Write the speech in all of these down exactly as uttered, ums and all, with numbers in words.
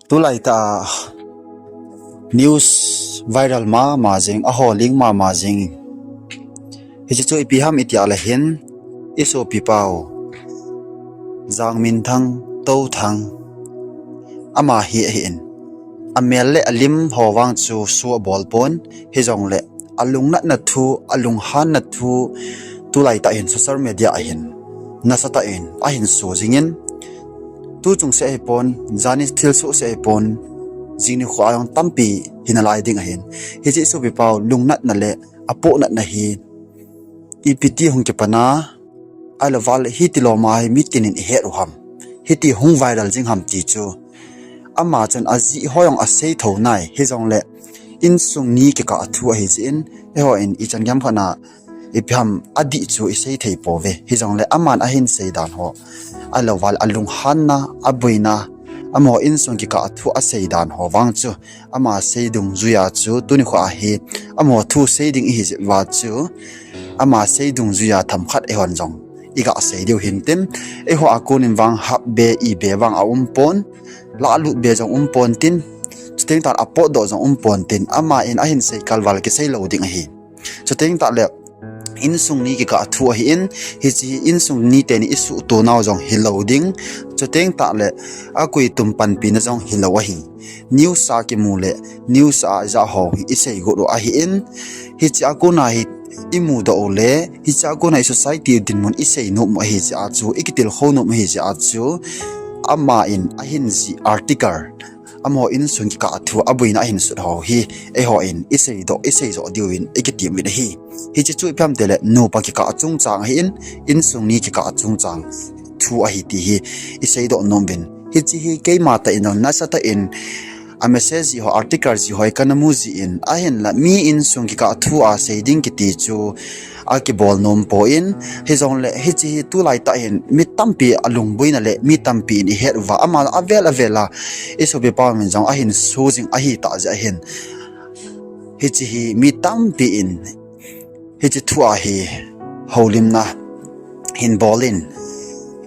Tulai ta news viral mama jing, aho ling mama jing. Hiche chu ipi ham iti a le hin, i sopi pau Jangminthang Touthang, ama hi ahin, amel le alim ho vang chu su abol pon, hijongle alungnatna thu, alunghanna thu, tulai ta hin social media a hin nasatah in ahin su jingin, tu chung se ahipon, jani thilsoh se ahipon, jing nikho a jong tampi hina lai ding ahin. Hiche i sopi pau lungnatna le apohnatna hi ipi ti hung kipan a, ahilou vale hiti loma hi mitin in ihet u ham, hiti hung viral jing ham ti chu, ama chun ajih ho jong asei thou nai, hijongle insung ni kikah thu ahi jeh in, eiho in ichan gei khat na ipi ham adih chu isei thei pouve, hijongle aman ahin sei dan ho, ahilou vale alunghanna, aboina, amaho insung kikah thu asei dan ho vang chu, ama sei dungjuia chu tuni kho a hi amaho thu sei ding ihi jeh uva chu, ama sei dungjuia themkhat eihon jong iga sei diu hintin, eiho a konin vang hap be, ibe vang aumpon, lahlut be jong umpon tin, chuteng tah le apotdoh jong umpon tin, ama in ahin sei kalval kisei lou ding ahi. Chuteng tah le insung ni kikah thu ahin, hiche hi insung ni teni isuhto nau jong hilou ding, chuteng tah le akoi tum panpina jong hilou ahi. News a kimu le news a ijat ho hi isei got u ahin, hiche a kona hi imudoh u le hiche a kona hi society dinmun isei nom u ahi jeh a chu, ikitilkhou nom u ahi jeh a chu, ama in ahin jih article, amaho insung kikah thu aboina ahin sut ho hi, eiho in iseidoh, isei joh diuvin ikitem uvin ahi. Hiche chu ipi ham itile nupa kikah chungchang ahin, insung ni kikah chungchang thu ahi ti hi iseidoh nom uvin. Hiche hi keima tah in jong nasatah in a message jih ho, article jih ho hi kana mu jeh in, ahinla mi insung kikah thu a sei ding kiti chu akibol nom poi, hijongle hiche hi tulai tah hin mi tampi alungboina le mi tampi in ihet uva, ama avel avel a i sopi pau min jong ahin su jing ahitah jeh ahin, hiche hi mi tampi in hiche thu a hi houlimna hin bol in,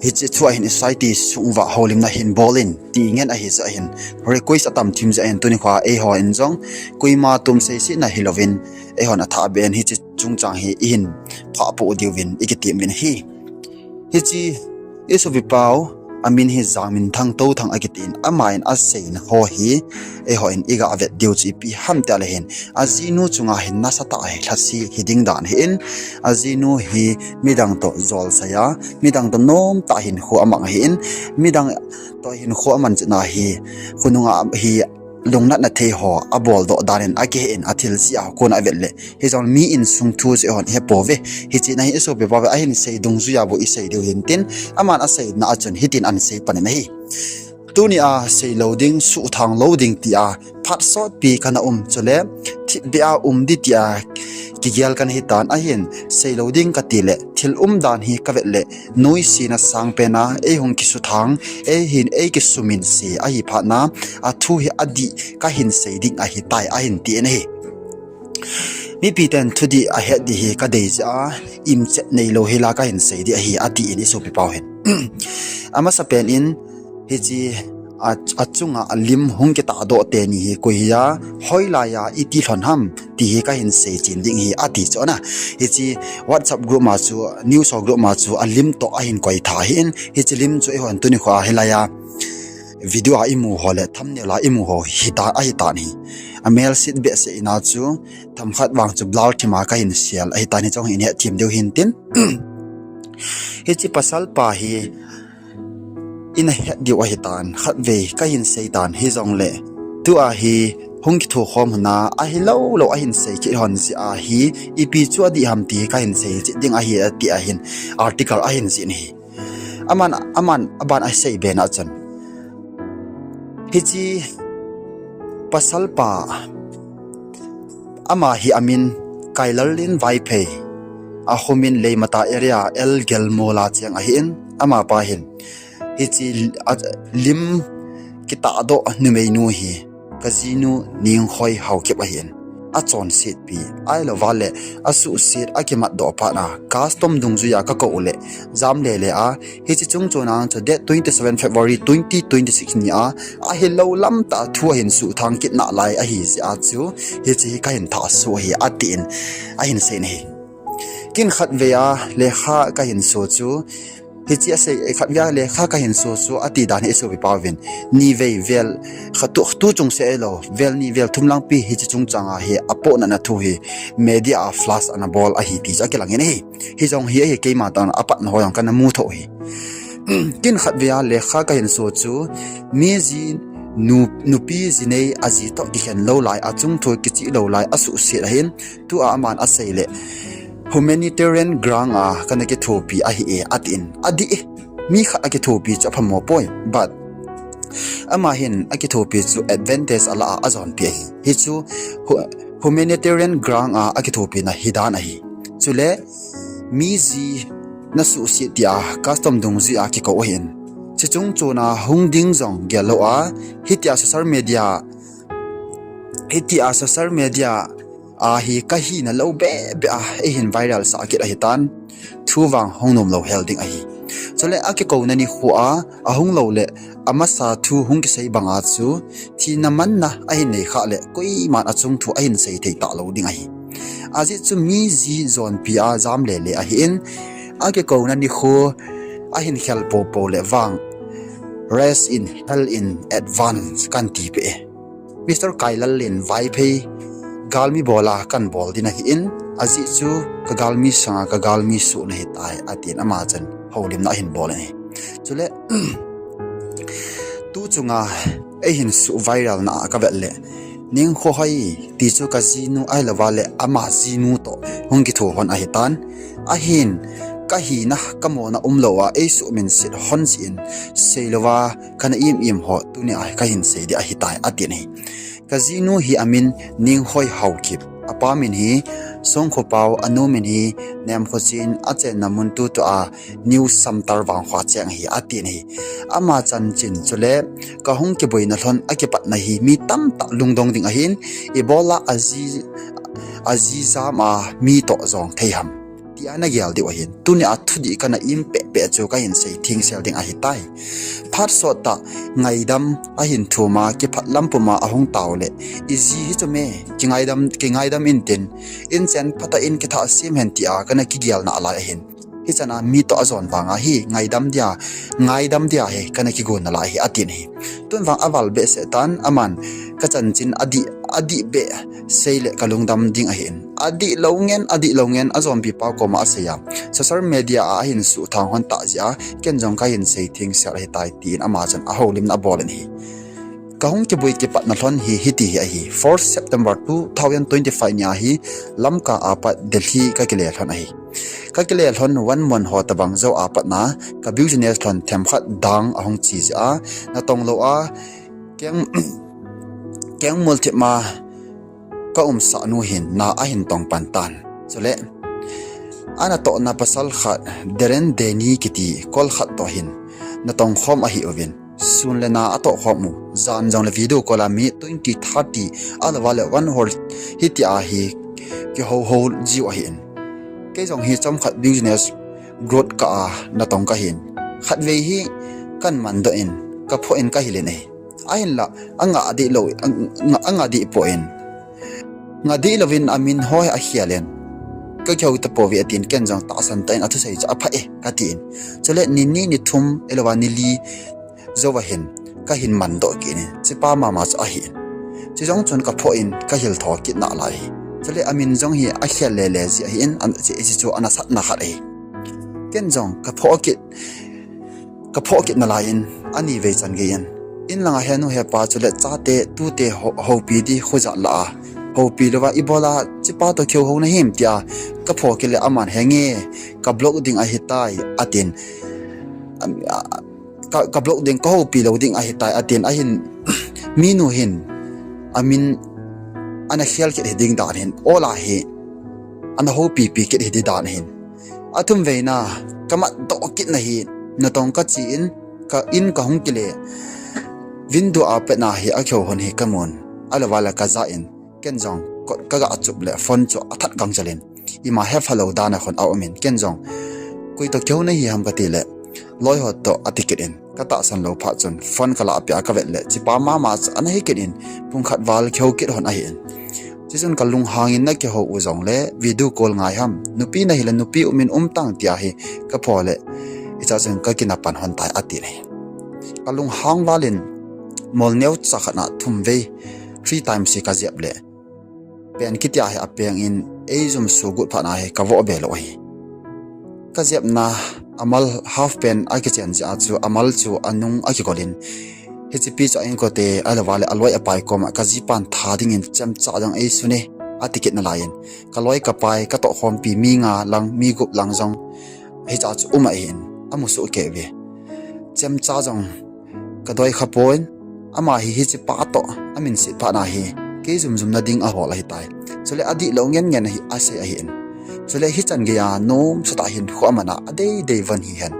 hiche thu a hin society sung uva houlimna hin bol in ti ngen ahi jeh ahin, request atam thim jeh ahin, tuni kho a eiho in jong koima tom seisetna hilouvin, eihon athah beh in hiche chungchang hi ihin phahpoh diuvin ikitem uvin ahi. Hiche i sopi pau, amin hi Jangminthang Touthang akitin, ama in aseina ho hi eiho in iga vet diu chu ipi ham itile hin, ajinu chunga hin nasatah hi lhase hiding dan ahin, ajinu hi midang toh jolsai a, midang toh nomtah hinkho amang ahin, midang toh hinkho aman chetna hi khonunga hi lungnatna thei ho aboldoh dan in akihe in, athilse a kona avet le, hijongle mi insung thu chu eihon ihepouve. Hiche na hi i sopi pau ve, ahin sei dungjuia bou isei diu hintin, aman aseina a chun hitin ahin sei pan in ahi. Tunia seilou ding, suhthang lou ding tia phat sotpi kana um, chule thipbeh a um ding tia kigel kana hitan ahin, seilou ding kati le thil umdan hi kavet le noisena sangpen a eihung kisuthang, eihin eikisuminse ahi phatna, athu hi adih kahin sei ding ahitai ahin tin ahi. Mipiten thudih ahet ding hi kadei jeh a, imchet neilou hela kahin sei ding ahi, atin i sopi pau hin. Amasapen in, hiche a, achunga alim hung kitahdoh teni hi koi hia, hoilaiya iti lhon ham ti hi kahin seichen ding ahi, ati chu ana. Hiche WhatsApp group ma chu, news ho group ma chu alim toh ahin koitha ahin, hiche lim chu eihon tuni kho a hilaiya video a imu ho le thumbnail a imu ho hita, ahitan ahi. Amelset behseh ina chu themkhat vang chu blur thima kahin sel ahitan, hiche jong hi ihet them diu hintin. Hiche pasalpa hi ina het diu ahitan, khatvei kahin seitan, hijongle tua hi hung kithokhom hon a, ahilou lou ahin sei kit hon jeh a hi, ipi chu adih ham ti kahin seichen ding ahi, ati ahin, article ahin jih in ahi. Aman, aman aban asei bena chun, hiche pasalpa, ama hi amin Kailalin Vaiphei, akhomin Leimata area, L Gelmol a cheng ahin, amapa hin hiche a, lim kitahdoh numeinu hi kajinu Nengkhoi Haokip ahin. achonsetpi, ahilouva le asuhset akimatdoh phat a custom dungjuia kakou le, jam lele a, hiche chungchon a chu date twenty seven February twenty twenty six ni a, ahilou lamtah thu ahin suhthang kit nalai ahi jeh a chu, hiche hi kahin thahsoh ahi, atin ahin seiyin ahi. Ken khatvei a lekha kahin so chu, hiche asei, khatvei a lekha kahin so chu ati dan hi isopi pauvin, nivei vel, kha tu, tu chungse ahilou, vel ni vel thum langpi hiche chungchang a hi apohnatna thu hi media a flash ana bol ahi ti chu akilangin ahi. Hijong hi ahi, keima tah a apatna ho jong kana mu thou ahi. Ken khatvei a lekha kahin so chu, mi ji, nu, nupi jinei aji toh kikhen lou lai, achung thu kicheh lou lai asuhset ahin, tua aman asei le humanitarian ground a kana kithopi ahi e, atin. Adih e, mi khat akithopi chu aphamo poi, but ama hin akithopi chu advantage ala a ajonpi ahi. Hichu hu-, humanitarian ground a akithopina hidan ahi. Chule mi ji nasuhset tia custom dungjuia kikou ahin, hiche chungchon a hung ding jong gel lou a, hitia social media, hitia social media a hi kahina lou beh beh a eihin viral sah kit ahitan, thu vang hung nomlou hel ding ahi. Chule akikouna nikho a ahung lou le, amasa thu hung kisei banga chu, thina manna ahin nei khah le, koiman achung thu ahin sei thei talou ding ahi. Ajeh chu mi ji jonpi a jam lele ahin, akikouna nikho ahin khel poupou le vang, rest in hell in advance kan tipeh e. Mister Kailal in Vaiphei galmi bola kan bol ding ahin, ajeh chu kagalmi sanga kagalmi sohna ahitai, atin ama chun houlimna ahin bol in ahi. Chule, tu chunga eihin suh viral na a kavet le, Nengkhohoi ti chu kajinu ahilouva le ama jinu toh hung kitho lhon ahitan. Ahin, kahina kamona umlou a eisuhminset lhon jeh in, seilouva kana im im ho tunia kahin sei ding ahitai, atin ahi. Kajinu hi amin Nengkhoi Haokip, apa min hi Songkhopao, anu min hi Nemkhochen, achenna mun tutua New Samtar Vangkho cheng ahi, atin ahi. Ama chanchin chule kahung kiboina lhon akipatna hi mi tamtah lungdong ding ahin, ibola aji, aji jam a mi toh jong thei ham, tia nagel diu ahin. Tunia thudih kana im pehpeh chu kahin sei thengsel ding ahitai. Phat sottah ngaidam ahin thum a, kiphat lam puma ahung tao le, iji hi chu me, kingaidam, kingaidam intin, inchen phatah in kithah sem hen tia kana kigel nalai ahin. Hichana mi toh ajon vanga hi ngaidam dia, ngaidam dia hi kana kigon nalai ahi, atin ahi. Tun vang aval behseh tan, aman kachanchin adih, adih beh sei le kalungdam ding ahin. Adihlou ngen, adihlou ngen, ajonpi pa koma asei a, social media a ahin suhthang lhon tah jeh a, ken jong kahin sei thengsel ahitai, tin ama chun ahoulimna abol in ahi. Kahung kiboi kipatna lhon hi hiti hi ahi. Fourth September two thousand twenty-five ni a hi Lamka a pat Delhi kakile lhon ahi. Kakile lhon one month ho tobang jou a patna, ka business lhon themkhat down ahung che jeh a, natong lou a, keng, kengmol thip ma kaumsah nu hin na ahin tong pan tan. Chule, anatohna pasal khat, Deren Deni kiti kol khat toh hin natong khom ahiuvin, sun le na atoh khom u, jan jongle video call a mi twenty, thirty, ahilouva le one whole hitia hi kihouhou jiu ahin. Kei jong hi chomkhat business growth kah a natong kahin, khatvei hi kan mandoh in, kaphoh in kahil in ahi. Ahinla, anga dih lou, anga, anga dih poi. Nga dih louvin amin ho hi akhel in, kakihou tapouve atin, ken jong tahsan tah in athusei chu aphai e katin. Chule ni ni, ni thum, ahilouva ni li jouva hin kahin mandoh kit in, chepa mama chu ahin. Chujong chun kaphoh in kahil tho kit nalai ahi. Chule amin jong hi akhel lele jeh ahin, an, che, che chu anasatna khat ahi. Ken jong kaphoh kit, kaphoh kit nalai in, anivei chan gei in, in langa henu hepa chule chate, tute ho, houpi di khojat lah a, houpi louva ibola chepa toh kihouhou nahim tia kaphoh kit le aman henge, kablock ding ahitai atin. Am, a, ka, kablock ding, kahoupi lou ding ahitai atin, ahin, minu hin amin anakhel kit hiding dan hin, ola hi anahoupipi kit hiding dan hin. Athumveina, kamatdoh kitna hi, natong kache in, ka in kahung kile, window a petna hi akihou lhon hi kamun, ahilouva le kaja in, ken jong kot kaga chup le phone chu athat gangchel in, ima hephalou dan a khun aumin, ken jong, koi toh kihou nahi ham kati le, loi ho toh ati kit in, katahsan lou phat chun phone kalah peh a kavet le, chepa mama chu ana hi kit in, pung khat val kihou kit lhon ahin. Chuchun kalunghang in, nakihou u jongle video call ngai ham, nupi nahi le nupi um in um tang tia hi kapho le, hichea chun kakina pan lhon tai atin ahi. Kalunghang val in, mol neocha khat na thum vei, three times hi kajep le, pen kitia hi apeng in, eijum sugut phat na hi kavoh be lou ahi. Kajepna amal half pen akichen jeh a chu amal chu anung akigol in, hichepi chu a inkote, ahilouva le aloi apai koma kajipan tha dingin chemcha jong eisun e, ati kit nalai in, kaloi kapai, katoh khompi mi nga lang, mi gup lang jong hichea chu um ahin, amusoh kei uve. Chemcha jong kadoi khapon, ama hi hichepa toh aminset phat na hi, kei jumjumna ding ahol ahitai. Chule adihlou ngen ngen ahi, asei ahin. Chule hichan geiya nomsatah hinkho amana adeidei von hihen,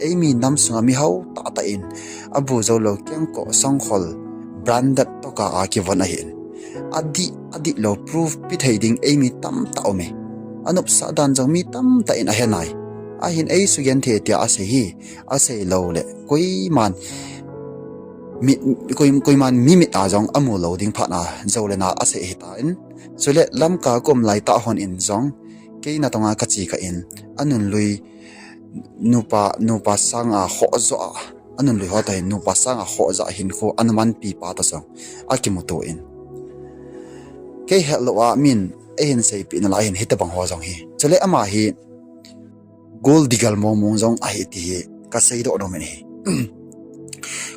eimi nam sunga mihao tahtah in abu joulou kengkoh sangkhol branded tohkah a kivon ahin. Adih, adihlou proof pethei ding eimi tamtah aume. Anopsah dan jong mi tamtah in ahenai. Ahin eisugenthei tia asei hi, asei loule, koiman mi, koi, koiman mimit a jong amu lou ding phat na, jou le na asei ahitan. Chule Lamka kaum laitah lhon in jong, kei natonga kache kah in, anunlui nupa, nupa sanga khoh joh a, anunlui ho toh hin nupa sanga khoh joh a hinkho ana manpi pa toh jong akimuto in, kei hetlou a min eihin seipeh nalai hin hitobang ho jong hi. Chule ama hi gold digger mongmong jong ahi ti hi kaseidoh nom in ahi.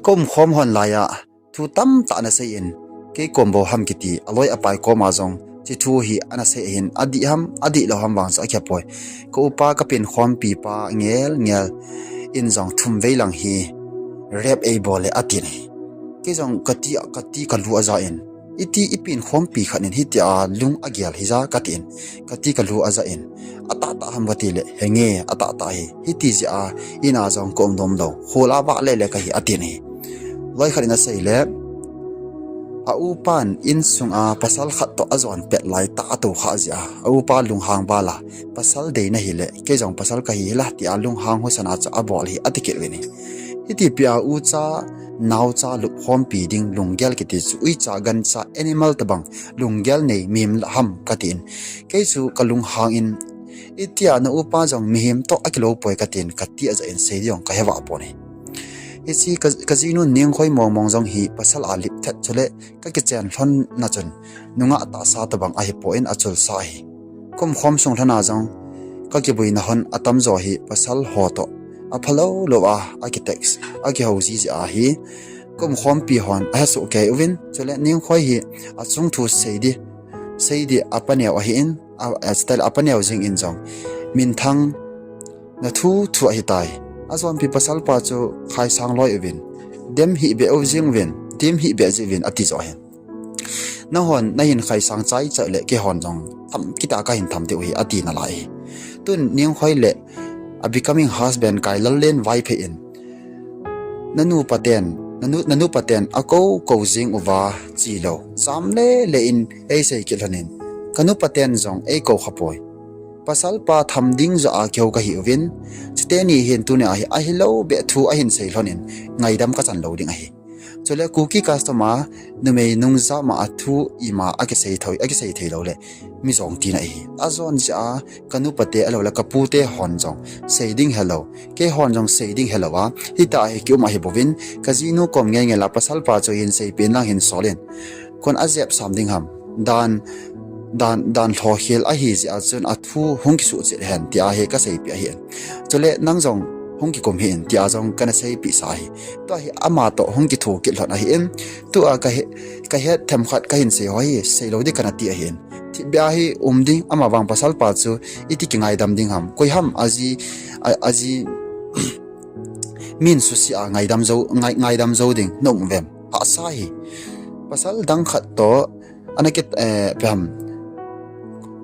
Kaumkhom lhon laiya thu tamtah anasei in, kei kom bou ham kiti, aloi apai koma jong hiche thu hi anasei ahin, adih ham adihlou ham vang chu akihepoi. Ka upa, kapenkhompi pa ngel ngel in jong thum vei lang hi rape eibol e atin ahi. Kei jong kati, kati kalu aja in, iti ipenkhompi khat in hitia lung agel hija katin, kati kalu aja in, atahtah ham katile, henge, atahtah ahi, hiti jeh a in a jong kaum nom lou, khol a vah lele kahi atin ahi. Loi khat in aseile, a upan insunga pasal khat toh ajon pet laitah a atoukha jeh a, a upa lunghang val a, pasal deina hile, kei jong pasal kahi hila tia lunghang husan a chu abol ahi ati kit uvin ahi. Hitipi a ucha, naocha lupkhompi ding lunggel kiti chu uicha, gancha, animal tobang lunggel nei mihem ham katin, kei chu kalunghang in, itia na upa jong mihem toh akilou poi katin, kati aja in sei ding jong kahevah pon ahi. Hiche ka, kajinun Nengkhoi mongmong jong hi pasal a lip thet chule kakichen lhon na chun nungah tahsa tobang ahipon achulsa ahi. Kaumkhom sung lhon a jong kakibuina lhon atamjo hi pasal ho toh aphalou lou a akitext, akihou jiji ahi. Kaumkhompi hon ahesoh kei uvin, chule Nengkhoi hi achung thu sei di, sei di apaneo ahin, a, a style apaneo jing in jong, minthang na thu thu ahitai. Ajonpi pasalpa chu khaisang loi uvin, dem hihbeh u jing uvin, dem hihbeh ji uvin ati jo ahin. Nanghon nahin khaisang chaichai le keihon jong tham, kita kahin tham diu ahi ati nalai ahi. Tun Nengkhoi le a becoming husband Kailalen Vaiphei in, nanupa ten, nanu, nanupa ten akou kou jing uva chilou, jam lele in eisei kit lhon in, kanupa ten jong eikou khapoi. Pasalpa tham ding joh a kihou kahi uvin, chuteni hin tunia hi ahilou beh thu ahin sei lhon in, ngaidam kachan lou ding ahi. Chule Kuki custom a numei nungjam a athu ima akisei thei, akisei thei loule, mi jong tina ahi. Ajon jeh a kanupate ahiloule kapute hon jong sei ding helou, keihon jong sei ding helou a, hita hi kium ahibouvin, kajinu kom ngeingei la pasalpa chu hin seipeh in lang hin sol in, kon ajep sam ding ham, dan, dan, dan lhokhel ahi jeh a chun athu hung kisuhchet hen tia hi kaseipeh ahin. Chule nang jong hung kikum hih in tia jong kana seipeh sa ahi. Tua hi ama toh hung kitho kit lhon ahin. Tua kahe, kahet themkhat kahin sei ho hi seilou ding kana ti ahin. Thipbeh a hi um ding, amavang pasalpa chu iti kingaidam ding ham, koi ham aji, a, aji min suse a ngaidam jou, ngai, ngaidam jou ding naum uvem? Hahsa hi. Pasal dang khat toh ana ki, eh, ipi ham,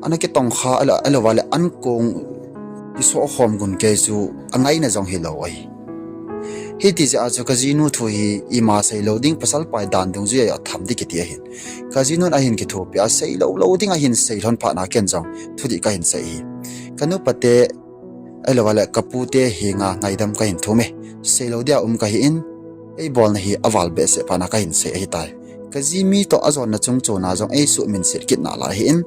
ana kitongkha ahilou, ahilouva le ankong isohkhom gun kei chu angaina jong hilou ahi. Hiti jeh a chu kajinu thu hi ima seilou ding, pasal pai dan dungjuia atham ding kiti ahin. Kajinun ahin kithopeh a, seilou lou ding ahin sei lhon phat na ken jong thudih kahin sei hi. Kanupa te, ahilou le kapute henga ngaidam kahin thum e. Seilou dia um kahin, eibolna hi aval behseh phat na kahin sei ahitai. Kaji mi toh ajonna chungchon a jong eisuhminset kit nalai ahin,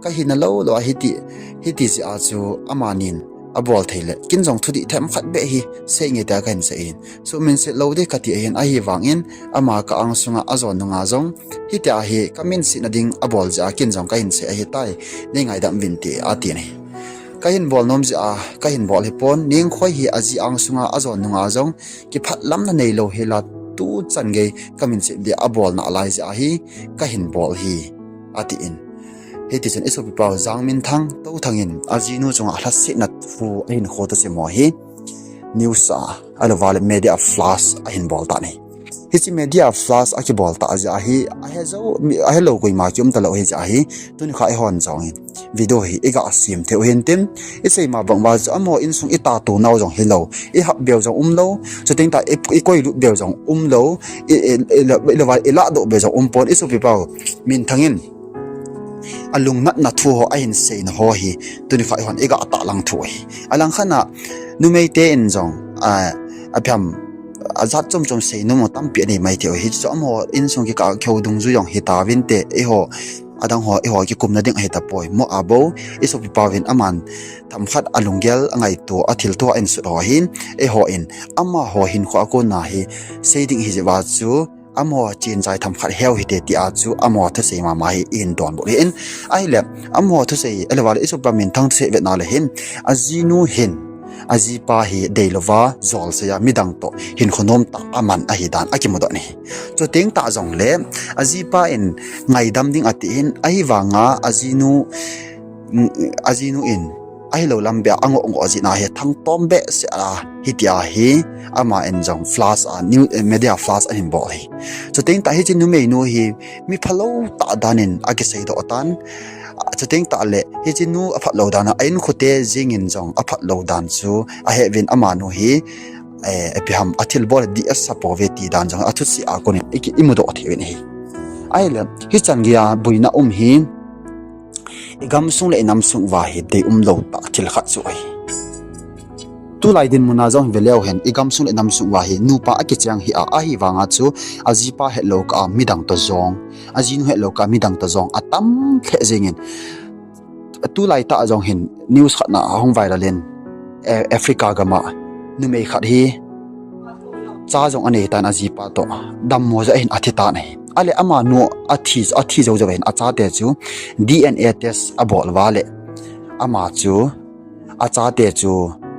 kahina lou lou a hiti, hiti jeh a chu amanin abol thei le ken jong thudih themkhat beh hi seinge tia kahin sei ahin. Suhminset lou ding kati ahin, ahivangin ama ka angsunga ajon nunga jong hitia hi kaminsetna ding abol jeh a ken jong kahin sei ahitai, neingaidam uvin ti atin ahi. Kahin bol nom jeh a kahin bol hipon, Nengkhoi hi aji angsunga ajon nunga jong kiphatlamna neilou hila tuchan gei kaminset dia abol nalai jeh a hi kahin bol hi, atin. Hitichun isopipau Jangminthang Touthang in ajinu chunga lhasetna thu ahin khoto chemo hi news a, ahilouva le media flash ahin bol tan ahi. Hiche media flash akibol tah jeh a hi, ahe jou, ahelou koima kium talou ahi jeh a hi, tunikho eihon jong in video hi iga sem theiu hintin, isei ma banguva chu amaho insung itato nau jong hilou, ihap beu jong umlou, chuteng tah i, ikoilut beu jong umlou, i, i, i, ilah, ilah, ilahdoh beu jong umpon, isopipau Minthang in alungnatna thu ho ahin seina ho hi, tunikho eihon iga tahlang thei u ahi. Alangkhat a numeite in jong, a, aphem, ajat chom chom seinom tampi anei mai thei u ahi. Hichu amaho insung kikah kheu dungjui jong hitauvinte, eiho, adang ho, eiho kikumna ding ahitapoi. Mo abou, isopipauvin aman themkhat alunggel angaito, athilto a insut ho ahin, eihon amaho hinkho a kona hi sei ding ahi jeh uva chu, amaho chenchai themkhat heu hite tia chu amaho thusei mama hi ihin donbut ahin. Ahile, amaho thusei, ahilouva le isopipa Minthang thusei vetna le hin, ajinu hin ajipa hi deilouva jolsei a midang toh hinkho nomtah aman ahidan akimudoh ahi. Chuteng tah jongle, ajipa in ngaidam ding ati hin, ahivanga ajinu, ajinu in ahilou lam beh a angoh ngoh jeh a hi thangtom behseh a hitia hi, aman jong flash a, new, eh, media flash ahin bol ahi. Chuteng tah hiche numeinu hi mi phalou tah dan in akiseidoh tan. Chuteng tah le hiche nu aphatlou dan a, a inkote jeng in jong aphatlou dan chu aheuvin amanu hi, eh, ipi ham athilbol dih asapouve ti dan jong athusei a konin iki, imudoh thei uvin ahi. Ahile, hichan geia boina um hi, igamsung le inamsung uva hi dei umlou tah thil khat chu ahi. Tulai dinmun a jong hi veleu hen, igamsung le inamsung uva hi nupa akicheng hi a, ahivanga chu ajipa hetlou kah a midang toh jong, ajinu hetlou kah a midang toh jong atam lheh jengin, tulai tah jong hin news khat na ahung viral in, eh, Africa gam a numei khat hi cha jong anei tan ajipa toh, dammo jeh hin athi tan ahi. Ahile amanu athi, athi jou jou hin achate chu D N A test abol uva le ama chu, achate chu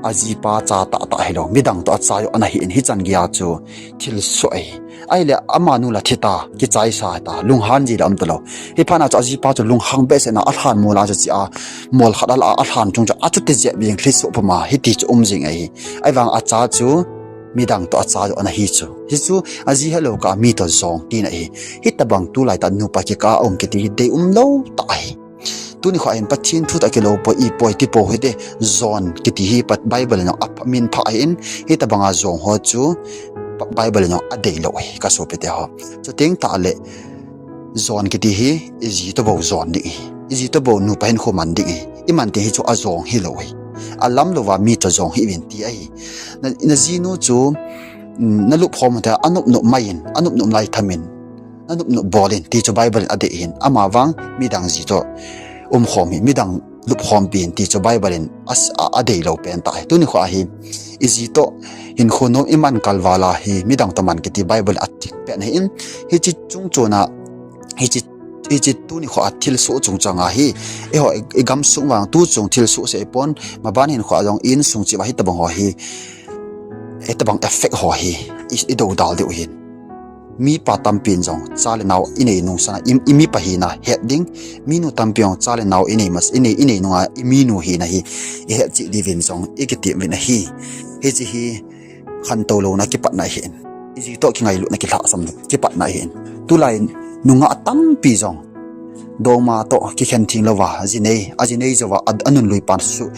ajipa cha tahtah hilou, midang toh acha joh ana hin, hichan geia chu thilsoh ahi. Ahile amanu la thi ta, kichaisa ta, lunghan ji la um talou. Hiphat na chu ajipa chu lunghang behseh na alhan mol a chu chia, mol khat ala alhan chung chu achuti jep jeng, thilsoh puma hiti chu um jing ahi. Ahivang acha chu midang toh acha joh ana hi chu. Hichu aji hetlou kah a mi toh jong tina ahi. Hitobang tulai tah nupa kikah a um kiti hi dei umlou tah ahi. Tunikho hin Pathen thu tah kilou poi, ipoi tipou hite, jon kiti hi Bible in jong amin phah ahin, hitobanga jong ho chu Bible in jong adeilou ahi, kasopite ho. Chuteng tah le, jon kiti hi iji toh bou jon ding ahi, iji toh bou nupa hinkho man ding ahi, iman teng hichu ajong hilou ahi. Alam louva mi toh jong hih uvin ti ahi. Na, najinu chu, mm, nalupkhom u hite, anop nop mai in, anop nop lai tham in, nanop nop bol in ti chu Bible in adei ahin, amavang midang ji toh umkhom hi, midang lupkhompi in ti chu Bible in a, a, adeilou pen tah ahi. Tunikho a hi, iji toh hinkho nom iman kalval a hi midang toh man kiti Bible in athipeh ahin, hiche chungchon a, hiche, hiche tunikho a thilsoh chungchang a hi, eiho i, igamsung vang tuchung thilsoh seh ipon, maban hinkho a jong insung cheh uva hitobang ho hi, hitobang effect ho hi, i, idoudal diu ahin. Mipa tampin jong cha le nao inei nung sanga, i, imipa hina het ding, minu tampin jong cha le nao inei mas, inei, inei nunga iminu hina hi ihet cheh diuvin jong ikitem uvin ahi. Hiche hi khantou louna kipatna ahin, iji toh kingailutna kilhahsamna kipatna ahin. Tulai nungah tampi jong dongma toh kikhen theng louva, jinei, ajinei jouva, a, anunlui pan su,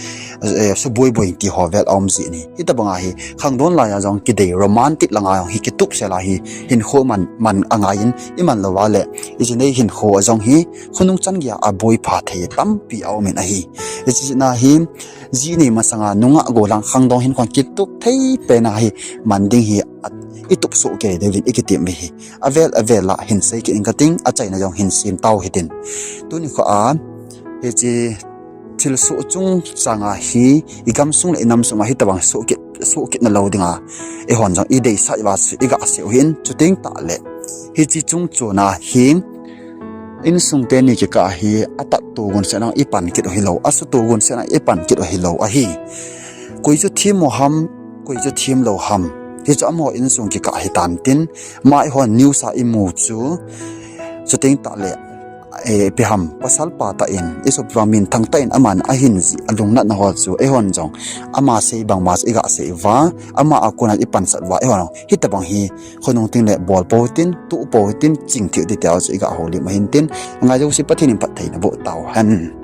eh, suboi boi ti ho vel aum jin ahi. Hitobang ahi, khangdon laiya jong kidei romantic langa jong hi kitup sel a hi, hinkho man, man angaiyin, iman louva le, ijinei hinkho a jong hi, khonung chan geiya aboi pha thei tampi aumin ahi. Hiche jeh a hi, jinei masanga nungah gollhang khangdong hinkho kitup thei pen a hi, man ding hi, a, itup soh kei diuvin ikitem uve hi. Avel, avel a hin sei kit inge kating, achaina jong hin sem tau hitin. Tuni kho a, hiche thilsoh chungchang a hi, igamsung le inamsung a hitobang soh kit, soh kit nalou dinga, eihon jong ideisah uva chu igasei u ahin, chuteng tahle, hiche chungchon a hi, insung teni kikah hi, atatto gunsetna ipan kit u hilou, asuto gunsetna ipan kit u hilou ahi. Koi chu them u ham, koi chu themlou ham, hichu amaho insung kikah hitan tin, ama eihon news a imu chu, chuteng tahle, eh, ipi ham, pasal pa tah in, isopi vang minthang tah in aman ahin jih, alungnatna ho chu, eihon jong, ama sei bangma chu igasei uva, ama a kona ipansat uva, eihon jong, hitobang hi, khonung tengle bol pou hitin, tuh pou hitin, ching thei u hite tia chu igahoulim u ahin tin, ngai jouse Pathen in phatthei naboh tauhen.